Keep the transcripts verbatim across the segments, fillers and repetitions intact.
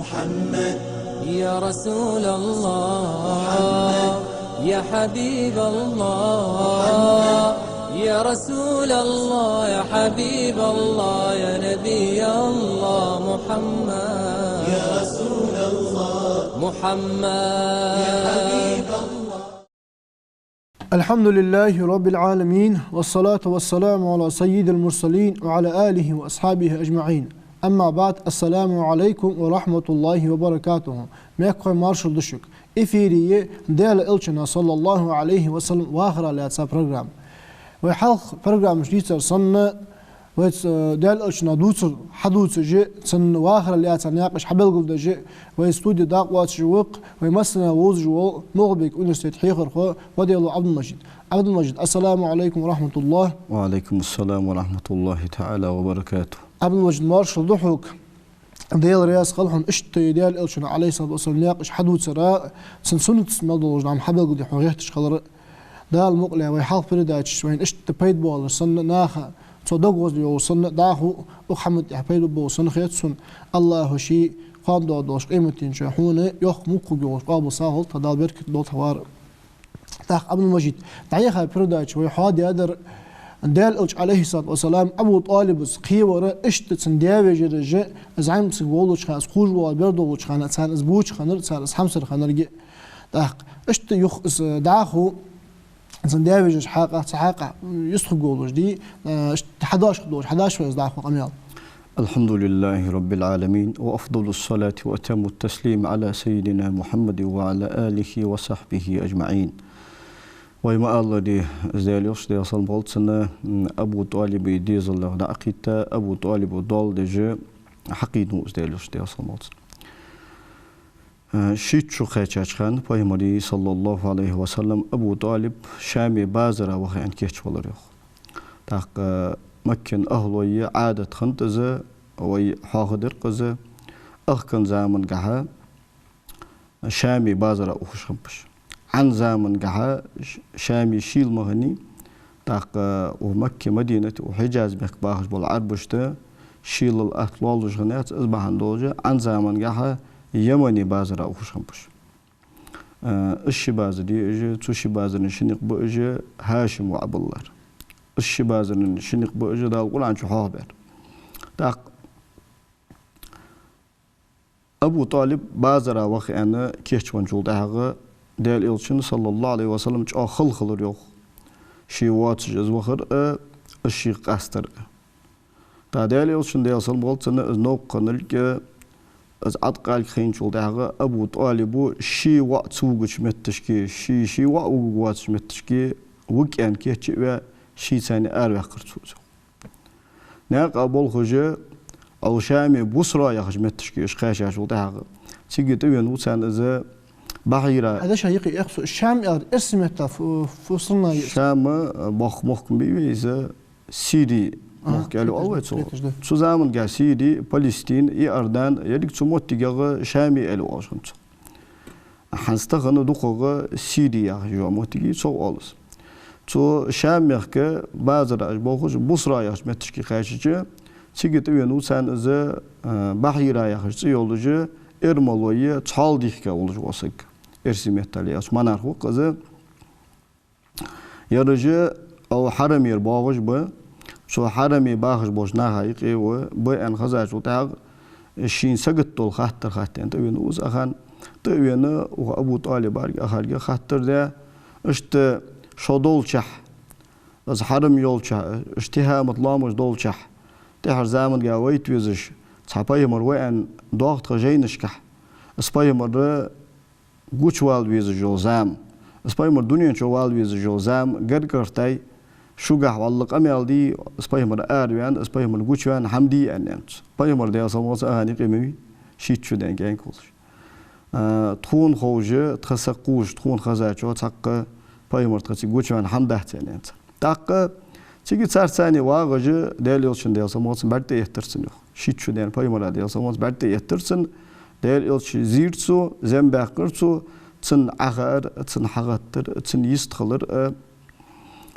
محمد، يا رسول الله، محمد، يا حبيب الله، محمد، يا رسول الله، يا حبيب الله، يا نبي الله، محمد، يا رسول الله، محمد، يا حبيب الله. الحمد لله رب العالمين، والصلاة والسلام على سيد المرسلين وعلى آله وأصحابه أجمعين. أما بعد، السلام عليكم ورحمة الله وبركاته. Мехкахой, маршал да шуга. Эфире я Даьла Элчана, صلى الله عليه وسلم, вахара лаьца программа. Вай хьалха программаш дийцар санна, вай ц-, Даьла Элчана дувцар хьадувцаш а, цун вахара лаьца наькъаш хьабелгалдеш а, вай студе дакъа лоацаш ва-кх вай массане вовзаш вола МагӀалбика университета хьехархо Ваделов Ӏабдул-Мажид. Ӏабдул-Мажид, السلام عليكم ورحمة الله. وعليكم السلام ورحمة الله تعالى وبركاته. Ӏабдул-Мажид, маршал да хьога. Даьла раьза хилва хьона, иштта Даьла Элчана, عليه الصلاة والسلام, наькъаш хьадувцар а, цун суннаташца мел долаш дола хӀама хьабелгалде хьо гӀерташ хилар а. Дала мукъале, вай хьалха передачаш вайна иштта пайда боалар санна, наха цо дог гӀозле йолаш санна, дӀахо укх хӀаман тӀехьа пайда болаш санна хет сона. АллахӀа ший кхоана доагӀаш долча къематдийнахьа хьона йоккха мукъа хургйолаш къоабал сагӀа лолда тха, Дала беркат долда тха вар. ТӀаккха, Ӏабдул-Мажид, дӀаяхача передаче вай хьоадаьдар Даьла Элча, عليه الصلاة والسلام, Абу ТӀалибаца кхевар а, иштта цун даь-вежараш а, из зӀамига саг волча хана, из кхувш вола бер долча хана, царна из боча хиннар, царна из хьамсара хиннар а. ТӀаккха иштта юха из дӀахо цун даь-вежараш хьакъехьа, цар хьакъехьа йистхургйолаш дий, э, иштта хьадоагӀаш долаш, хьадоагӀаш вай из дӀахо къамаьл. الحمد لله رب العالمين، وأفضل الصلاة وأتم التسليم على سيدنا محمد وعلى آله وصحبه أجمعين. Вай ма аллара, из Даьла Элча, Даьла салам хилда цунна, м, Абу ТӀалиба дезалах дӀакхийтта, Абу ТӀалиба доал деш а хьакхийна ва из Даьла Элча, Даьла салам хилда цунна. Э, шийтта шу кхаьчача хана Пайхамара, صلى الله عليه وسلم, Абу ТӀалиб Шаме базара ваха аьнна кийчвелар йоах. ТӀаккха Маккан ахӀлой Ӏадат хиннад из, вай хьоахадир-кх из, ахкан замангахьа Шаме базара ухаш хиннаб уж. Ӏан замангахьа Ш-, Шаме шийла ма хиннай, тӀаккха укх Макка, Мадинате, укх Хьиджаз мехка бахаш бола Ӏарбашта шийла атта лоаллаш хиннаяц, из бахьан долаш Ӏан замангахьа Ямане базара ухаш хиннаб уж. Э, из ши базар я уж, цу ши базара ши никъ ба уж, ХӀашима воӀ баллар. Из ши базара ши никъ ба уж, Дала Къуръан чу хьоахабаьр. ТӀаккха Абу ТӀалиб базара ваха аьнна кийчвенначул тӀехьагӀа Даьла Элчана, صلى الله عليه وسلم, чӀоагӀа хала хилар йоах. Ше воацаш из вахар а, из шийх къастар а. ТӀаккха Даьла Элчана, Даьла салам хилда цунна, из новкъа хинналга, из Ӏаткъалг хайначул тӀехьагӀа Абу ТӀалиба ший воӀ ца вугача метташка, ший, ший воӀ вугаргвоацача метташка вига аьнна кийча а ваь, шийца цхьана араваьккхар цо из. Наькъа болхаш а, Шаме Бусра яхача метташка уж кхаьчачул тӀехьагӀа, цига тӀавена ва царна из Бахьира. Хьадеша юкъе, эх, цу Шам аьлча, эрсий метта фу-, фу страна я из? Шам, э, боккха мохк ма бий вай из, Сири мохк аьле оал вай цох. Цу замангахьа Сири, Палестина, Иордан, еррига цу моттигех Шаме аьле оалаш хиннад цох. ХӀанз тахан дукхагӀа Сири яхаш йола моттиг я, цох оал из. Цу Шам мехка базара уж болхаш, Бусра яхача метташка кхаьчача, цига тӀавена ва царна из, э, Бахьира яхаш цӀи йолаш, эрмалой цхьоаладехка волаш вола саг. Эрсий меттала аьлча, монарх ва-кх из. Ераш а Хьарамера боагӀаш ба, цу Хьараме бахаш болча наха юкъе ва, ба аьнна хезачул тӀехьагӀа, шийна сагота дола хаттар хатта аьнна тӀавена ва из, ахан. ТӀавена, укх Абу ТӀалибага, ахарга хаттар даь, иштта шо долчахьа, из Хьарам йолчахьа, иштта тихӀамат лоамаш долчахьа, тӀеххьарча замангахьа вайта везаш цхьа пайхамар ва аьнна доагӀа тха жайнашкахьа, из пайхамар гучавала везаш йола зама, из пайхамар дунен чу вала везаш йола зама гаргагӀертай, шугахьа валла къамаьл дий, из пайхамар араваьнна, из пайхамар гучаваьнна хӀама дий аьнна, аьннад цо. Пайхамар, Даьла салам хилда цунна, ахан юкъе ма вий, шийтта шу даьнна кӀаьнк волаш. А, тхона ховш а, тха са кхувш, тхона хезачох цхьаккха пайхамар тха цига гучаваьнна хӀама дац аьнна, аьннад цо. ТӀаккха цига царца цхьана вагӀаш а, Даьла Элчана, Даьла салам хилда цунна, бӀарга тӀаэттар цунна йоах. Шийтта шу даьнна пайхамара, Даьла салам хилда цунна, бӀарга тӀаэттар цунна. Даьла Элча зийр цо, зем баьккхар цо, цунна Ӏохаар а, цунна хьагӀаттар а, цунна йистхилар а,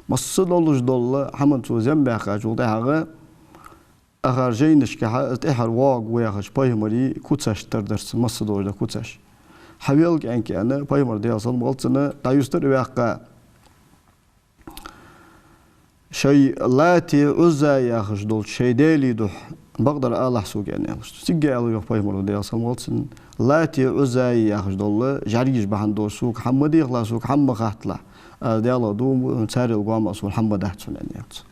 масса долаш дола хӀаман цо зем баьккхачул тӀехьагӀа, Акхар жайнашкахьа из тӀехьара воагӀаргва яхача пайхамара куцаш тара дар цун, масса долаш да куцаш. Хьавел кӀаьнк, аьнна, пайхамар, Даьла салам хилда цунна, дӀаюстар а ваьккха, шоай Лати, Ӏузза яхаш долча шоай даьлий духьа бакъдар алалахь сога, аьнна, аьлар цо. Цигга аьлар йоах пайхамара, Даьла салам хилда цунна: Лати, Ӏузза яхаш дола жӀаргаш бахьан долаш сога хӀама ма дехалахь, сога хӀама ма хатталахь. Аз Даьлах дув буъ, царел гоама сона хӀама дац хьона, аьнна, аьлар цо.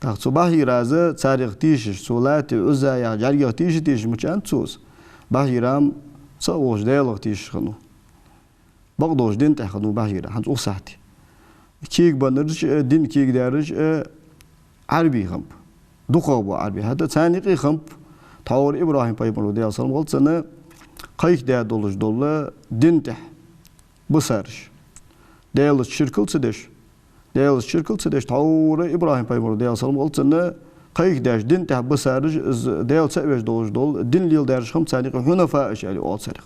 ТӀаккха цу бахьарах, царех тийшаш, цу Лати, Ӏузза яхача жӀаргех тийша-тийша мича аьннад цо из, бахьара-м цаӀ волча Даьлах тийшаш хиннав. Бакъдолча дина тӀа хиннав бахьара, хӀанз укх сахьате. Кегабеннараш а, дин кегадаьраш а Ӏарбий хиннаб. ДукхагӀбола Ӏарбий. ХӀаьта царна юкъе хиннаб тхьовра ИбрахӀим пайхамара, Даьла салам хилда цунна, кхайкадаь долаш дола дина тӀа бисараш. Даьлаца ширкал ца деш, Даьлаца ширкал ца деш, тхьовра ИбрахӀим пайхамара, Даьла салам хилда цунна, кхайкадаьча дина тӀа бисараш, из Даьла ца а веш долаш дола дин леладаьраш хиннаб царна юкъе хьунафаъаш аьле оал царех.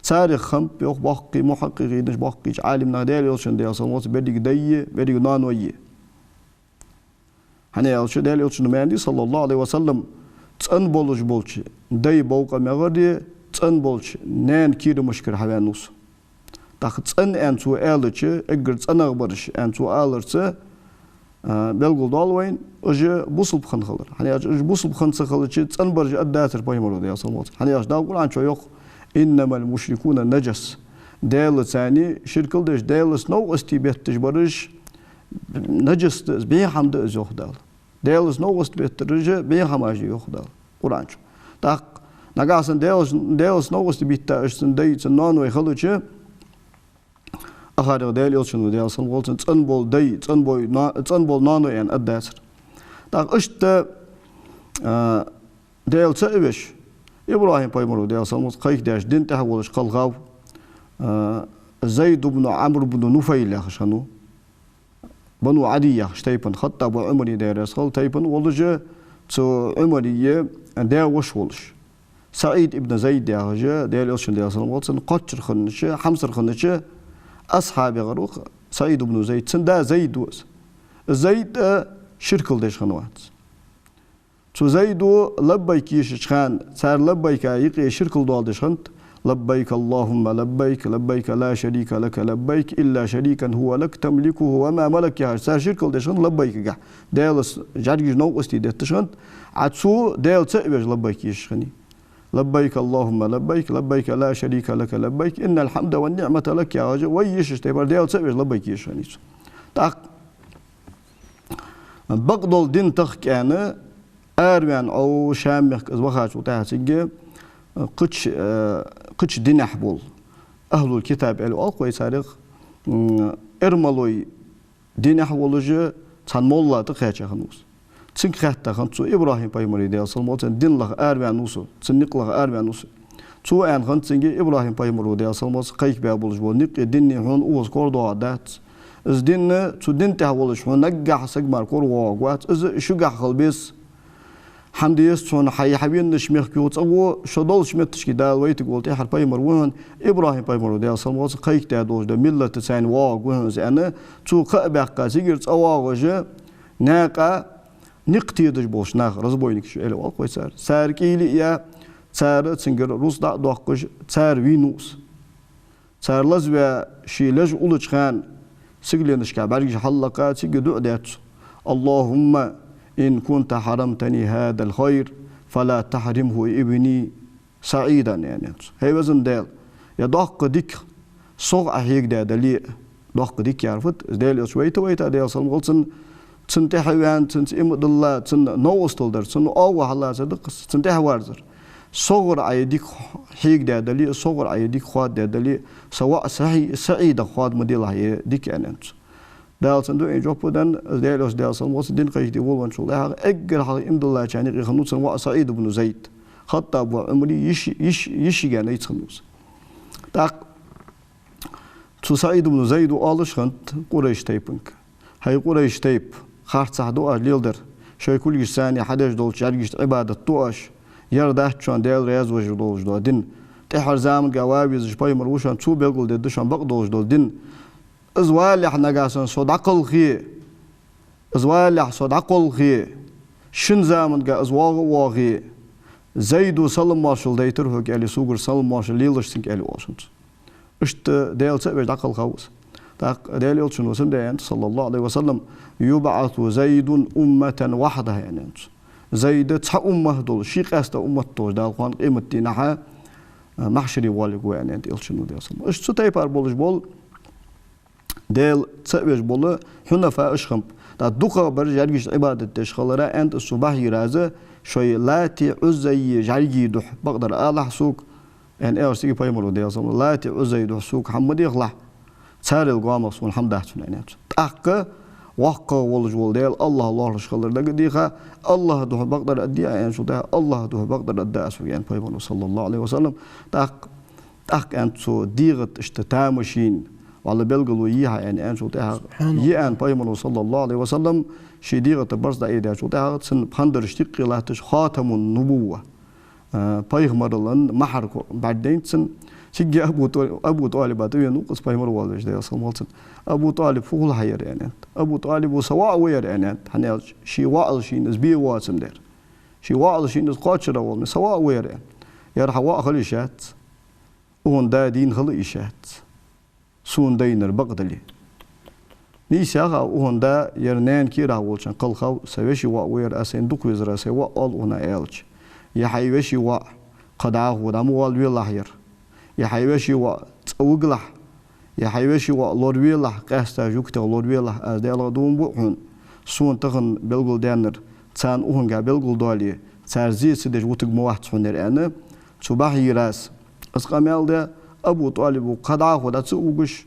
Царех хиннаб йоах боккхий мухьаккъикъинаш, боккхийча Ӏалимнаха, Даьла Элчан, Даьла салам хилда цунна, беррига даи, беррига ноаной. ХӀана аьлча Даьла Элчано ма аьннадий, саллаллахӀу Ӏалайхи ва саллам, цӀена болаш болча даьй бовкъа мегӀаре, цӀена болча наьна кирамашкара хьаваьннав со. ТӀаккха цӀена аьнна цо аьлча, эггара цӀенагӀбараш аьнна цо аларца, а, белгалдоал вайна уж бусалба хинна хилар. ХӀана аьлча уж бусалба хинна ца хилча, цӀенбараш аргдацар пайхамара, Даьла салам хилда цунна. ХӀана аьлча Дала Къуръан чу йоах: «إنما المشركون نجس». Даьлаца цхьана ширкал деш, Даьлаца новкъостий бетташ бараш нажас да из, бӀеха хӀама да из, йоах Дала. Даьлаца новкъост беттараш бӀеха хӀамаш я, йоах Дала Къуръан чу. ТӀаккха нагахьа санна Даьлаца, Даьлаца новкъост бетта уж цун даьй, цун ноаной хилча, акхарех Даьла Элчано, Даьла салам хилда цунна, цӀена бола даьй, цӀена бола но-, цӀена бола ноаной аьнна аргдацар. ТӀаккха иштта, а, Даьла ца а веш, ИбрахӀим пайхамара, Даьла салам хилда цунна, кхайкадаьча дина тӀа волаш кхелхав, а, Зайд ибн Ӏамр ибн Нуфайл яхаш хиннав. Бану Ӏадий яхача тайпан, ХаттӀаба ва Ӏумара, Даьла раьза хилва, тайпан волаш, цу Ӏумара даь-воша волаш. СаӀид ибн Зайд яхаш, Даьла Элчан, Даьла салам хилда цунна, кхоачара хиннача, хьамсара хиннача асхьабех вар СаӀид ибн Зайд. Цун да Зайд ва из. Зайд а ширкал деш хиннавац. Цу Зайда лаббайк ешача хана, цар лаббайка юкъе ширкал доаладеш хиннад: «لبيك اللهم لبيك، لبيك لا شريك لك لبيك، إلا شريكا هو لك تملكه وما ملك», яхаш, цар ширкал деш хиннад лаббайкагахь. Даьлаца жӀаргаш новкъостий детташ хиннад, Ӏа цо Даьла ца а веш лаббайк ешаш хиннай. «لبيك اللهم لبيك، لبيك لا شريك لك لبيك، إن الحمد والنعمة لك», яхаш, вай ешача тайпара Даьла ца а веш лаббайк ешаш хиннай цо. ТӀаккха бакъдола дин тахка аьнна, араваьнна Ӏо Шам мехка из вахачул тӀехьагӀа цига, э, кхыча, э, кхыча динехь бола, ахӀлул-китаб аьле оал-кх вай царех, м, эрмалой динехь волаш цхьан молла тӀакхаьча хиннав из. Цунга хаьтта хиннад цо: «ИбрахӀим пайхамара, Даьла салам хилда цунна, дин лаха араваьннав со, цун никъ лаха араваьннав со». Цо аьнна хиннад цунга: «ИбрахӀим пайхамара, Даьла салам хилда цунна, кхайкабаь болаш бола никъи дини хьона укхаза корадоагӀаргдац. Из дин, цу дина тӀа волаш хьона наггахьа саг мара коравоагӀаргвац. Из шугахь хила беза. ХӀама дезац хьона, хьай хьавеннача мехка юха цӀагӀо, шо долча метташка Дала вайтаргвола тӀеххьара пайхамар ва хьона, ИбрахӀим пайхамара, Даьла салам хилда цунна, кхайкадаь долаш дола миллата цайна воагӀаргва хьона из», аьнна, цо кхаъ баьккха, цигара цӀавоагӀаш, наькъа никъ тедаш болча наха, разбойникаш аьле оал-кх вай цар, цар кӀийле а яь, цар цунгара рузкъа дӀа а доаккхаш, цар вийнав из. Цар лазаваь ший леш уллача хана, сигаленашка бӀаргаш хьаллакха, цига дуӀа даьд цо: «اللهم إن كنت حرمتني هذا الخير فلا تحرمه ابني سعيدا», аьннад цо. ХӀай везан Даьла, ер доккха дика сох Ӏа хьегадаь дале а, доккха дика яхар фуд, из Даьла Элча вайта-вайта, Даьла салам хилда цунна, цунна тӀехьа а ваьнна, цунца иман а дилла, цунна новкъостал дар, цунна оагӀув хьаллацар да-кх из, цунна тӀехьа варзар. СогӀар Ӏа ер дика хьегадаь дале а, согӀар Ӏа ер дика хоададаь дале а, са воӀ СаӀи-, СаӀидах хоада ма делахь ер дика, аьннад цо. Дала цун дуӀайна жоп а денна, из Даьла Элча, Даьла салам хилда цунна, дин кхайкаде волавенначул тӀехьагӀа эггара хьалха иман диллачарна юкъе хиннав цун воӀ СаӀид ибн Зайд. ХаттӀаба ва Ӏумара йиш-, йиш-, йишийга найц хиннав из. ТӀаккха цу СаӀид ибн Зайда оалаш хиннад къурайш тайпанга: «ХӀай къурайш тайпа, харцахьа ду оаш леладер, шоай кулгашца хьадеш долча жӀаргашта Ӏибадат ду оаш, ер дац шоана Даьла раьза веш долаш дола дин. ТӀеххьара заманга ваха везаш пайхамар ва шоана, цо белгалдергда шоана бакъдолаш дола дин. Из валалехь нагахьа санна со дӀакхалхе, из валалехь со дӀакхалхе, шин заманга из воагӀа а воагӀе, Зайда салам-моаршал дайтар хьога аьле, согара салам-моаршал лелаш цунга аьле оалаш хиннад цо. Иштта Даьла ца а веш дӀакхелхав из. ТӀаккха Даьла Элчано сенна аьннад, صلى الله عليه وسلم: «يبعث زيد أمة وحده», аьннад цо. Зайд цхьа уммат долаш, ший къаьстта уммат долаш, Дала кхоана къематдийнахьа, а, махьшаре воалларгва, аьннад Элчано, Даьла салам. Иштта цу тайпара болаш бола, Даьла ца а веш бола хьунафаъаш хиннаб. ТӀаккха дукхагӀбараш жӀаргашта Ӏибадат деш хилара, аьннад цо, бахьийра аз, шоай Лати, Ӏуззайи жӀаргий духьа бакъдар алалахь сога, аьнна, аьлча цига пайхамара, Даьла салам, Лати, Ӏуззайи духьа сога хӀама ма дехалахь, царел гоамах сона хӀама дац хьона, аьннад цо. ТӀаккха воккхагӀа волаш вола Даьла АллахӀ лоархӀаш хилар дагадеха, АллахӀа духьа бакъдар аргдий Ӏа, аьнначул тӀехьагӀа, АллахӀа духьа бакъдар аргда аз хьога, аьннад пайхамара, صلى الله عليه وسلم. ТӀаккха, тӀаккха, аьннад цо, дегӀа тӀа иштта тамашийна, валла, белгало йий хьа, аьнна, аьнначул тӀехьагӀа, سبحان الله, йий, аьннад пайхамара, صلى الله عليه وسلم, ший дегӀа тӀа барзкъа дӀаайдаьчул тӀехьагӀа цун пхандараш тиккхе латташ, خاتم النبوة, а, пайхамаралан мухӀар бӀаргадайнад цун. Цига Абу ТӀо-, Абу ТӀалиба тӀавена ва-кх из, пайхамар воалавеш, Даьла салам хилда цунна. «Абу ТӀалиб, фу хул хьа ер?» — аьннад. «Абу ТӀалиб ва са воӀ ва ер», — аьннад. ХӀана аьлча ший воӀал шийна из бе воацам дера. Ший воӀал шийна из кхоачара волме, са воӀ ва ер, аьннад. Ер хьа воӀ хила йиш яц. Укхун да дийна хила йиш яц, сона дайнар бакъ дале. Нийсса хов, укхун да ер наьна кийрахь волчунна кхелхав, са веший воӀ ва ер, аз сайна дукха везар, аз сай воӀ оал укхунна, аьлча. Е хьай веший воӀ кхы дӀахо дӀа ма воалавелахь ер. Е хьай веший воӀ цӀа вигалахь. Е хьай веший воӀ лоравелахь, къаьстта жугтех лоравелахь, аз Даьлах дув буъ хьона. Сона тахан белгалдаьннар царна укхунга белгалдоале, цар зе ца деш вутаргвац хьона ер, аьнна, цу бахьийрас из къамаьл даь, Абу ТӀалиб кхы дӀахо дӀа ца вугаш,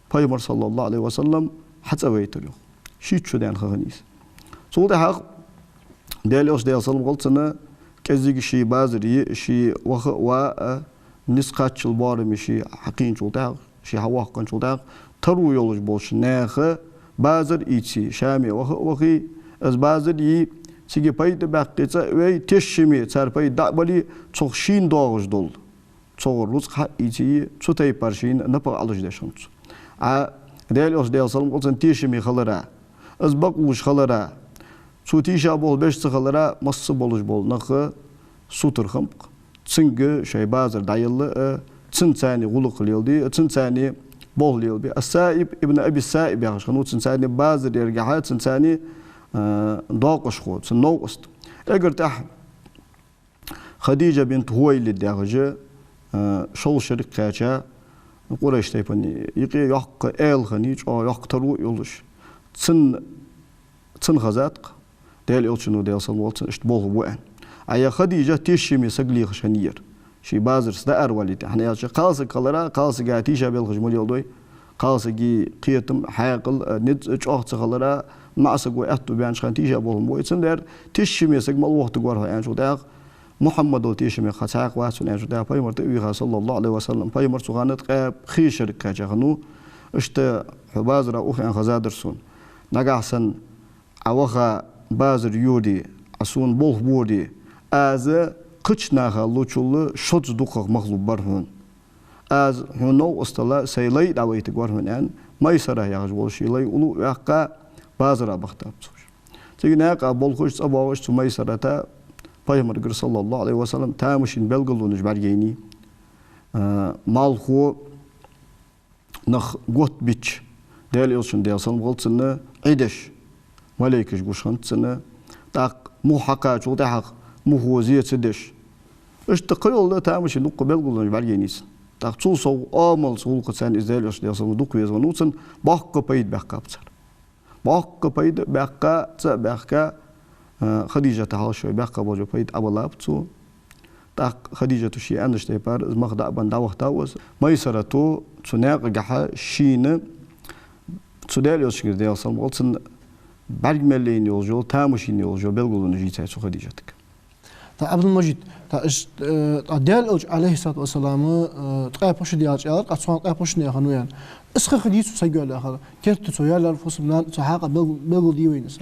пайхамар, صلى الله عليه وسلم, хьацӀавайтар йоах. Шийтта шу даьнна ха хиннай из. Цул тӀехьагӀа Даьла Элча, Даьла салам хилда цунна, кӀезига ший базар е, ше ваха а ва а, низ кхаччалца боараме ше хьакхийначул тӀехьагӀа, ше хьавоаккханчул тӀехьагӀа, таро йолаш болча наьха базар ийце, Шаме ваха а вахе, из базар е, цига пайда баьккхе цӀа а вей, тешаме цар пайда дӀа а бале, цох шийна доагӀаш дола, цох рузкъа хьаийце, цу тайпара шийна напагӀа Ӏалашдеш хиннад цо. А Даьла Элча, Даьла салам хилда цунна, тешаме хилара, из бакъ вувш хилара, цо тийша болх беш ца хилара, масса болаш бола нах сутара хиннаб-кх. Цунга шоай базар дӀаялла а, цунца цхьана гӀулакх леладе а, цунца цхьана болх лелабе а. Ас-Саиб ибн Аби Саиб яхаш хиннав цунца цхьана базар яргахьа, цунца цхьана, а, доакъашхо, цун новкъост. Эггара тӀехьа Хадижа бинт Хувайлид яхаш, а, шовзткъа шерага кхаьча, Къурайш тайпан юкъе йоккха аьла хиннай, чӀоагӀа йоккха таро а йолаш. Цун, цунна хезад-кх, Даьла Элчано, Даьла салам хилда цунна, иштта болх бу аьнна. А е Хадижа тешаме саг лехаш хиннай ер. Ший базарца дӀааравалийта. ХӀана аьлча кхалсаг хилара, кхалсага тийша белхаш ма леладой. Кхалсага кхетам, хьаькъал, а, низ чӀоагӀа ца хилара, маӀа саго аьттув баьннача хана тийша болх ма бой. Цудухьа тешаме саг мала вохийтаргвар хьо, аьнначул тӀехьагӀа, Мухьаммадал тешаме кхы цхьаккха вац хьона, аьнначул тӀехьагӀа пайхамар тӀа а вийха, صلى الله عليه وسلم, пайхамар цу хана ткъаь пхе шерага кхаьча хиннав. Иштта хьо базара ух аьнна хезадар сона. Нагахьа санна Ӏа ваха базар йоре, Ӏа сона болх боре, аз кхыча наха лучул шозза дукхагӀа мах лургбар хьона. Аз хьона новкъостал, сай лай дӀавайтаргвар хьона, аьнна, Майсара яхаш вола ший лай уллув а ваьккха, базара бахийтаб цо уж. Цига наькъа болхаш, цӀабоагӀаш цу Майсарата пайхамарагара, صلى الله عليه وسلم, тамашийна белгалонаш бӀаргайайнай. А, малхо нах готта бича, Даьла Элчан, Даьла салам хилда цунна, Ӏи деш, малейкаш гуш хиннад цунна. ТӀаккха мух хьакхачул тӀехьагӀа мухо зе ца деш. Иштта кхыйола тамашийна дукха белгалонаш бӀаргайайнай цун. ТӀаккха цул совгӀа оамалца, гӀулакхаца цхьана из Даьла Элча, Даьла салам хилда цунна, дукха веза хиннав цунна, боккха пайда баьккхаб цар. Боккха пайда баьккха, цӀа а баьхка, а, Хадижата хьалха шоай баьккха бола пайда Ӏобиллаб цо. ТӀаккха Хадижата ше аьннача тайпара из мах дӀа а бенна дӀавахийтав из. Майсарата цу наькъагахьа шийна цу Даьла Элчагара, Даьла салам хилда цунна, бӀарга мел яйна йолаш йола, тамашийна йолаш йола белгалонаш йийцай цо Хадижатага. ТӀаккха, Ӏабдул-Мажид, тӀаккха иш-, э, тӀаккха Даьла Элча, عليه الصلاة والسلام, э, ткъаь пхи шу даьлча аьлар, тӀаккха цхьан ткъаь пхи шуна яха хиннав аьнна. Из ха хиннадий цу саг йоалаяь хилар? Керта цо йоалаяьр фусам-нана цу хьакъехьа белг-, белгалдий вайна из?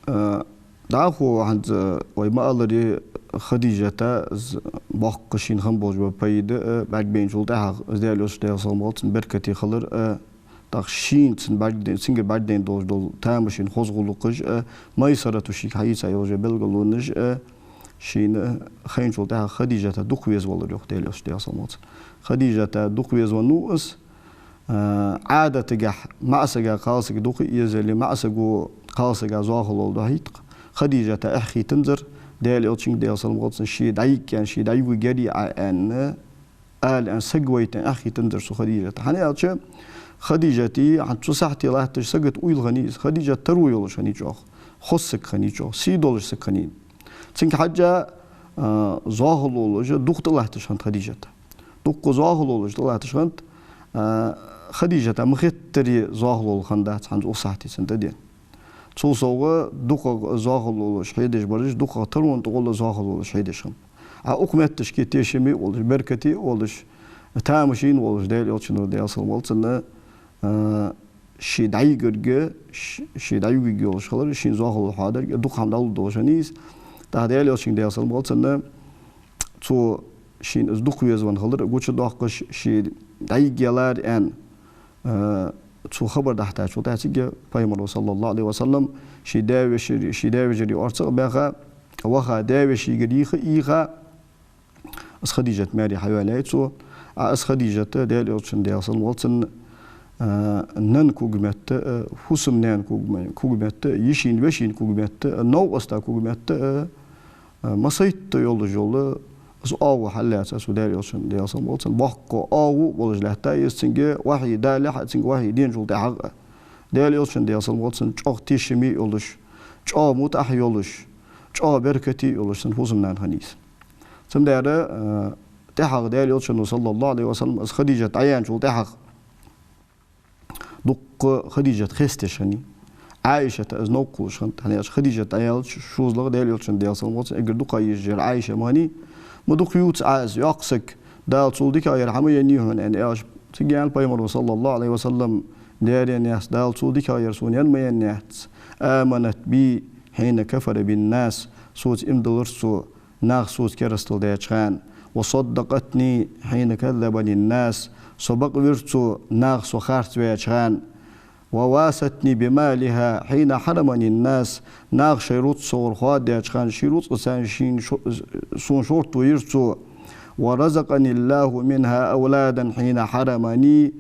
Э, дӀахо хӀанз вай ма аллара, Хадижата из боккха шийна хинна болаш бола пайда, э, бӀаргабайначул тӀехьагӀа из Даьла Элча, Даьла салам хилда цунна, беркате хилар, э, ТӀаккха шийна цун бӀаргадайна, цунгара бӀаргадайна долаш дола тамашийна хоза гӀулакхаш а, Майсарата шийга хьаийца йолаш йола белгалонаш а, шийна хайначул тӀехьагӀа Хадижата дукха везавалар, йоах Даьла Элчано, Даьла салам хилда цунна. Хадижата дукха везавеннав из, а, Ӏадатагахь маӀа сага кхалсаг дукха эзале, маӀа саго кхалсага зоахалол дохьийт-кх. Хадижата эхь хийтанзар Даьла Элчанга, Даьла салам хилда цунна, ше дӀайига аьнна, ше дӀайига гери Ӏа аьнна, ала аьнна саг вайта аьнна эхь хийтанзар цу Хадижата. ХӀана аьлча, Хадижата, хӀанз цу сахьте латташ сагота уйла хиннай из, Хадижат таро йолаш хиннай чӀоагӀа, хоза саг хиннай чӀоагӀа, сий долаш саг хиннай. Цунга хьежжа, а, зоахалолаш дукха тӀалатташ хиннад Хадижата. Дукха зоахалолаш тӀалатташ хиннад, а, Хадижата ма хеттаре зоахалол хиннадац хӀанз укх сахьте цунна тӀадена. Цул совгӀа дукхагӀа зоахалолаш хьедеш бараш, дукхагӀа тарон тӀагӀолла зоахалолаш хьедеш хиннаб. А укх метташка тешаме а волаш, беркате а волаш, тамашийна а волаш, Даьла Элчано, Даьла салам хилда цунна, а, ше дӀайигарга, ш-, ше дӀайигаргйолаш хилар, шийна зоахалол хьоадарга, дукха хӀама дӀалургдолаш хиннай из. ТӀаккха Даьла Элчанга, Даьла салам хилда цунна, цо шийна из дукха везавенна хилар гучадоаккхаш, ше дӀайига ялар аьнна, а, цо хабар дахьийтачул тӀехьагӀа цига Пайхамаро, саллаллахӀу Ӏалайхи ва саллам, ший даь-веший-, ший даь-вежарий орцагӀа баьха, ваха, даь-вешийгара йийха а йийха, из Хадижат маьре хьаваьлай цо. А из Хадижат Даьла Элчан, Даьла салам хилда цунна, а, нанна когаметта а, фусам-наьна когаметта а, йишийна, вешийна когаметта а, новкъоста когаметта а, а, массайтта йолаш йола из оагӀув хьаллаьца цу Даьла Элчан, Даьла салам хилда цунна. Боккха оагӀув болаш лаьттай из цунга вахьи далехьа, цунга вахьи деначул тӀехьагӀа а. Даьла Элчан, Даьла салам хилда цунна, чӀоагӀа тешаме а йолаш, чӀоагӀа мутӀахь а йолаш, чӀоагӀа беркате а йолаш цун фусам-нана хиннай из. Цудухьа, а, тӀехьагӀа Даьла Элчано, саллаллахӀу Ӏалайхи ва саллам, из Хадижат дӀаяьнначул тӀехьагӀа дукха Хадижат хестадеш хиннай. Ӏайшата из новкъа хулаш хиннад, хӀана аьлча Хадижат дӀаяьлча шозлагӀа Даьла Элчан, Даьла салам хилда цунна, эггара дукха езаш яр Ӏайша ма хиннай. Ма дукха ювц Ӏа из, йоккха саг, Дала цул дикагӀа яр хьа ма еннай хьона, аьнна, аьлча, цига аьннад Пайхамаро, саллаллахӀу Ӏалайхи ва саллам, даьра енна яц, Дала цул дикагӀа яр сона енна ма еннаяц. آمنت بي حين كفر بي الناس, соца иман диллар цо, наха соца керастал даьча хана. وصدقتني حين كذبني الناس, со бакъвир цо, наха со харц ваьча хана. وواستني بمالها حين حرمني الناس, наха шоай рузкъа согара хоададаьча хана, ший рузкъаца шийна шо-, сона шортта вайра цо. ورزقني الله منها أولادا حين حرمني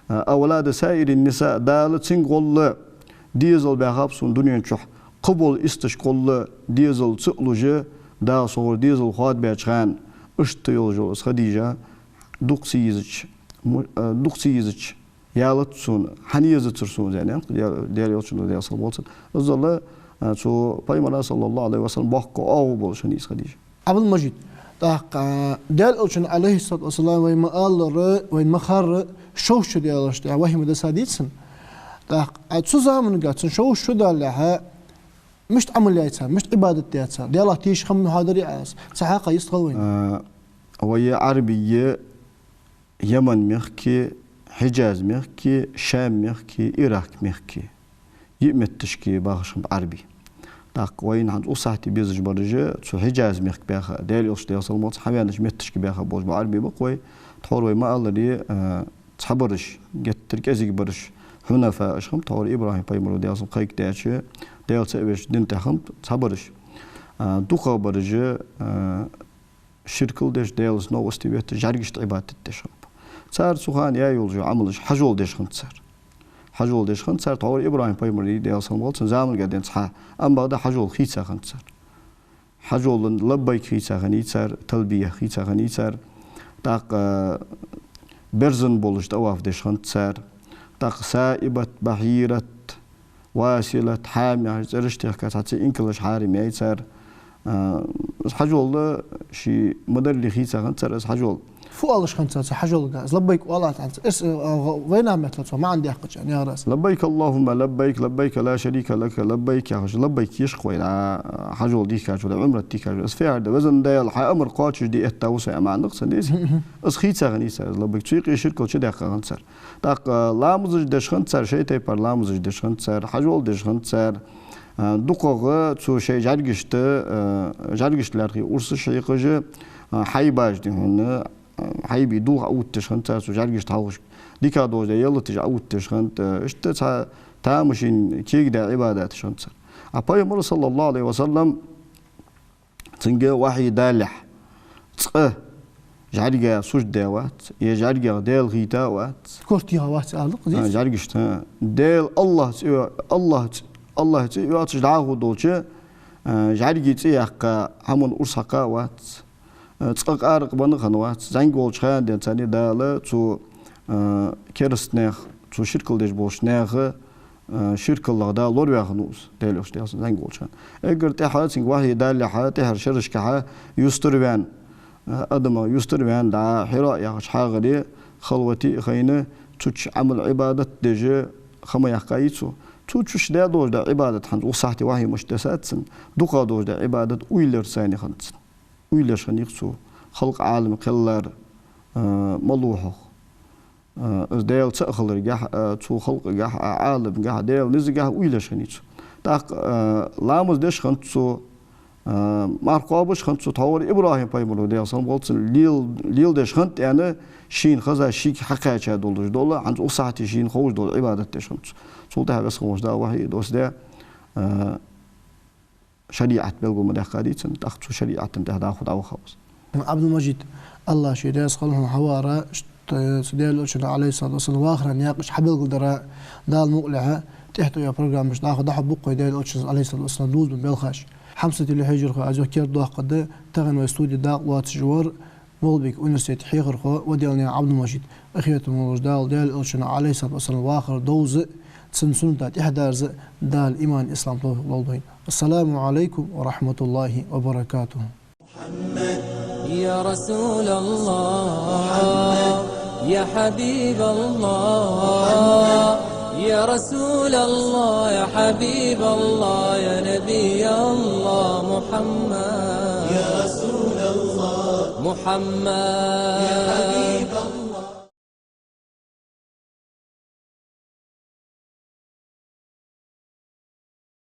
أولاد سائر النساء, Дала цунга гӀолла дезал баьхаб сона дунен чухь, кхыбола исташка гӀолла дезал ца а луш, Дала согара дезал хоадабаьча хана. Иштта йолаш йола из Хадижа дукха ца езача, му-, а, дукха ца езача ялац сона, хӀана езацар сона из, аьнна, Даьла, Даьла Элчано, Даьла салам хилда цунна. Иззал, а, цу Пайхамара, саллаллахӀу Ӏалайхи ва саллам, боккха оагӀув болаш хиннай из Хадижа. Ӏабдул-Мажид, тӀаккха, а, Даьла Элчано, Ӏалайхи ссалату вассалам, вай ма аллара, вай ма харра, шовзткъа шу даьлча тӀехьа вахьи ма дисса дийцад цунна. ТӀаккха, а, цу замангахь цунна шовзткъа шу далалехьа, мишта Ӏамал яьй цар, мишта Ӏибадат даьд цар, Даьлах тешаш хӀама хьадаьдар Ӏа из, цхьа хьакъехьа йистхила вайна. А, вай Ӏарбий Яман мехка, Хьиджаз мехка, Шам мехка, Ирак мехка. Йиъ метташка бахаш хиннаб Ӏарбий. ТӀаккха вайна хӀанз укх сахьте безаш бараш а, цу Хьиджаз мехка баьха, Даьла Элча, Даьла салам хилда цунна, хьаваьннача метташка баьха болаш ба Ӏарбий ба-кх вай. Тхьовра вай ма аллара, а, цхьабараш, геттара кӀезига бараш, хьунафаъаш хиннаб, тхьовра ИбрахӀим пайхамаро, Даьла салам хилда цунна, кхайкадеча, Даьла ца а веш, дина тӀа хиннаб цхьабараш. А, дукхагӀбараш а, а, ширкал деш, Даьлаца новкъостий ветташ, жӀаргашта Ӏибадат деш хиннаб. Цар цу хана яь йолаш йола Ӏамалаш хьажол деш хиннад цар. Хьажол деш хиннад цар, тхьовра ИбрахӀим пайхамара, Даьла салам хилда цунна, замангахь денз хьа, амма бакъда хьажол хийца хиннад цар. Хьажол лаббайк хийца хиннай цар, талбия хийца хиннай цар. ТӀаккха берзан болаш тӀаваф деш хиннад цар. ТӀаккха Саибат, Бахьират, Василат, Хьама яхаш цӀераш техка цхьацца инкалаш хьарам яьй цар. А, из хьажол ший ма дарра хийца хиннад цар из хьажол. Фу оалаш хиннад цар цу хьажолга? Из лаббайк оалаш хиннад цар. Из, а, вайнаьха меттала цо маӀан даьккхача, наьхарас. لبيك اللهم لبيك، لبيك لا شريك لك لبيك яхаш, лаббайк еш-кх вай, а, хьажол дийхкача, Ӏумрат дийхкача. Из фу яхар да: «Везан Даьла, хьа амар кхоачашде этта ва со», аьнна маӀан да-кх цун, деза. Из хийца хиннай цар, из лаббайк. Цу юкъе ширкал чудаьккха хиннад цар. ТӀаккха, а, ламазаш деш хиннад цар, шоай тайпара ламазаш деш хиннад цар, хьажол деш хиннад цар. А, дукхагӀа цу шоай жӀаргашта, а, жӀаргашта лаьрхӀа урсаш хьекхаш, а, хьайбаш, дий хьона, хьайбий дулх Ӏоттадеш хиннад цар цу жӀаргашта хьалхашка. Дика долаш да ялаташ Ӏоттадеш хиннад, э, иштта цхьа тамашийна кегадаь Ӏибадаташ хиннад цар. А пайхамар, саллаллахӀу Ӏалайхи ва саллам, цунга вахьи далалехь, цкъа жӀарга сужда даь вац, е жӀаргех Даьла хийтта вац. Корта яха вац ала, а, кхазиц? ЖӀаргашта, а. Даьла АллахӀа цӀи, АллахӀа цӀи, АллахӀа цӀи йоацаш дӀахо долча, а, жӀарга цӀи яьккха, хӀаман урс хьакха вац. Э, цкъа къаракъ бенна хинна вац. ЗӀамига волча хана денз царна Дала цу, э, кераста наьха, цу ширкал деш болча наьха, э, ширкалах Дала лораваь хиннав из, Даьла Элча, Даьла салам, зӀамига волча хана. Эггара тӀехьа цунга вахьи далалехьа, тӀехьара шерашкахьа юстара ваьнна, э, адама юстара ваьнна, дӀа Хьира яхача хьагӀаре халвате а хайна, цу чу Ӏамал-Ӏибадат деш хӀама яьккха йий цо. Цу чу ше даь долаш да Ӏибадат хӀанз укх сахьте вахьи мишта десад цунна, дукха долаш да Ӏибадат уйла яр сайна хиннад цунна. Уйла еш хиннай-кх цо, халкъ Ӏалам кхеллар, а, малув хьох. А, из Даьла цаӀ хиларгахьа, а, цу халкъагахьа, а, Ӏаламгахьа, Даьла низагахьа уйла еш хиннай цо. ТӀаккха, а, ламаз деш хиннад цо, а, марха кхоабаш хиннад цо, тхьовра ИбрахӀим пайхамара, Даьла салам хилда цунна, лел-, леладеш хиннад аьнна, шийна хеза, шийга хьакхаьча долаш дола, хӀанз укх сахьте шийна ховш дола Ӏибадат деш хиннад цо. Цул тӀехьа Веза хинна волча Дала вахьи досдаь, а, шариӀат белгал ма даьккхадий цунна, тӀаккха цу шариӀата тӀа дӀахо дӀавахав из. Ӏабдул-Мажид, АллахӀ ший раьза хилва хьона хьавара, ш-, т-, цу Даьла Элчан, Ӏалайхи ссалату вассалам, вахара наькъаш хьабелгалдара, Дала мукъалехьа, тӀехьа тӀайоагӀа программаш дӀахо дӀахьоргба-кх вай Даьла Элчан, Ӏалайхи ссалату вассалам, дувзаденна белхаш. Хьамсара телехьежархой, аз юха кердадоаккхаргда, тахан вай студе дакъа лоацаш вар, МагӀалбика университета хьехархо Ваделнаькъан Ӏабдул-Мажид. Къахетаме волча Дала, Даьла Элчан, Ӏалайхи ссалату вассалам, вахар довза, цун сунната тӀехьадерза Дала иман, ислам, товфикъ лолда вайна. السلام عليكم ورحمة الله وبركاته. يا رسول الله، يا حبيب الله، يا رسول الله، يا حبيب الله، يا نبي الله محمد. يا رسول الله، محمد، يا حبيب الله.